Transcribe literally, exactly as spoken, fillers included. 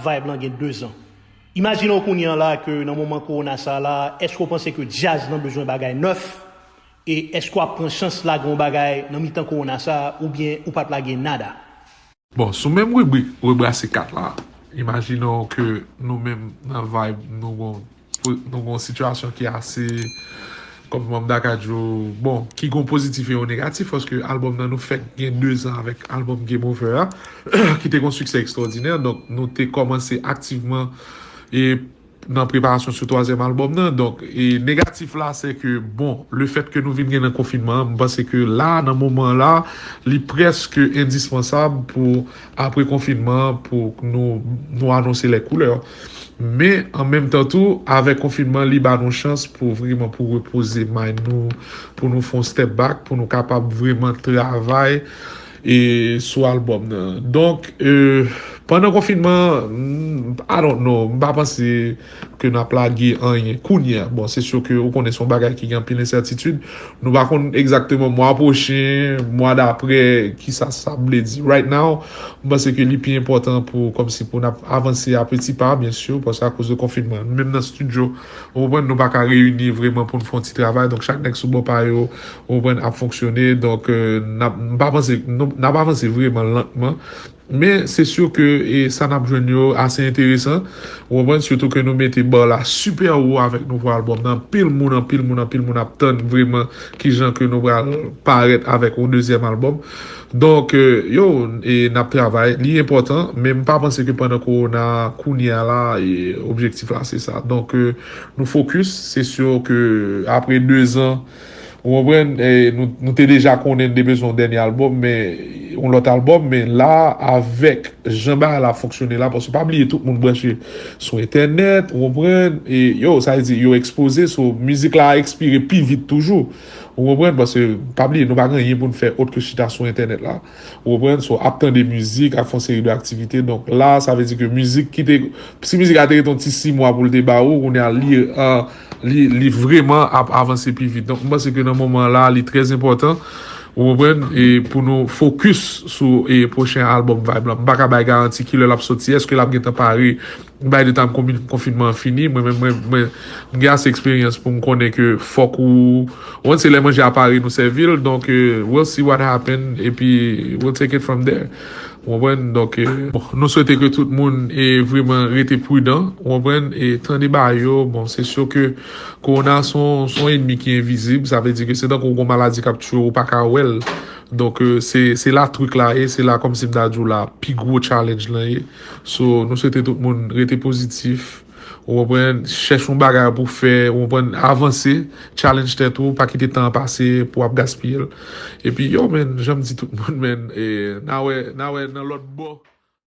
Vibe lan gen dezan. Imajine w kounye a la ke nan moman kowona sa la, èske w panse ke djaz lan bezwen bagay nèf? E èske w ap pran chans lage yon bagay nan mitan kowona sa oubyen ou pa t lage nada? Bon, sou menm ribrik Rebrase kat la, imajine w ke nou menm nan Vibe, nou gon, nou gon sitiyasyon ki ase, kòm m ta ka di w, bon, ki gon pozitif e yon negatif, paske albòm nan nou fèk gen dezan avèk albòm Game Over a, ki te gon siksè ekstwòdinè, donk nou te kòmanse aktivman e nan preparasyon sou twazyèm albòm nan. Donk, e negatif la, se ke, bon, lefèt ke nou vin gen nan konfinman an, m panse ke la, nan moman la, li prèske endispansab pou, apre konfinman an, pou nou, nou anonse lè koulè. Men, an menm tan tou, avèk konfinman, li ba nou chans pou vreman pou repoze mind nou, pou nou fè yon step back, pou nou kapab vreman travay e sou albòm nan. Donk, e, pandan konfinman, m, I don't know, m pa panse ke n ap lage anyen kounye a. Bon, se si ke ou konnen se yon bagay ki gen anpil ensètitid. Nou pa konn egzakteman mwa pwochen, mwa dapre, kisa sa vle di. Right now, m panse ke li pi enpòtan pou, kòmsi pou n ap avanse a peti pa, byen si, paske akoz de konfinman, menm nan estidyo, ou konprann, nou pa ka reyini vreman pou n fè yon ti travay. Donk, chak nèg sou bò pa yo, ou konprann, ap fonksyone. Donk, e, n ap, m pa panse, nou, n ap avanse vreman lantman. Men, se si ke, e, sa n ap jwenn yo ase enteresan. Ou konprann, sitou ke nou mete ba la sipè wo avèk nouvo albòm nan. Anpil moun, anpil moun, anpil moun ap tann vreman kijan ke nou pral parèt avèk yon dezyèm albòm. Donk, e, yo, e, n ap travay. Li enpòtan, men m pa panse ke pandan kowona kounye a la, e, objektif la se sa. Donk, e, nou fokis, se si ke apre dezan, ou konprann, e, nou, nou te deja konnen n te bezwen yon dènye albòm, men yon lòt albòm, men la, avèk jan bagay la fonksyone la, paske pa bliye tout moun branche sou entènèt, ou konprann, e yo, sa vle di, yo ekspoze, so, mizik la ekspire pi vit toujou, ou konprann, paske pa bliye, nou pa gen anyen pou n fè òt ke chita sou entènèt la, ou konprann, so, ap tande mizik, ap fè yon seri de aktivite, donk la, sa vle di ke mizik ki te, si mizik la te ret yon ti sis mwa pou l te ba ou, kounye a li, e, li, li vreman ap avanse pi vit. Donk, m panse ke nan moman la, li trè enpòtan, ou konprann, e pou nou fokis sou, e, pwochen albòm Vibe lan. M pa ka bay garanti kilè l ap soti, èske l ap gentan pare by the time konfinman an fini. Mwen menm, mwen, mwen, m gen ase eksperyans pou m konnen ke fòk ou, ou konn se lè manje a pare nou sèvi l, donk, e, we'll see what happen, epi we'll take it from there. Ou konprann? Donk, e, bon, nou swete ke tout moun, e, vreman rete pridan, ou konprann? E tande ba yo, bon, se si ke kowona se yon, se yon ènmi ki envizib, sa vle di ke se tankou gon maladi k ap tiye w, ou pa ka wè l. Donk, e, se, se la trik la ye, se la kòmsi m ta di w la, pi gwo challenge lan ye. So, nou swete tout moun rete pozitif, ou konprann, chèche yon bagay pou fè, ou konprann, avanse, challenge tèt ou, pa kite tan an pase pou w ap gaspiye l. Epi, yo, man, jan m di tout moun, man, e, n a wè, n a wè nan lòt bò.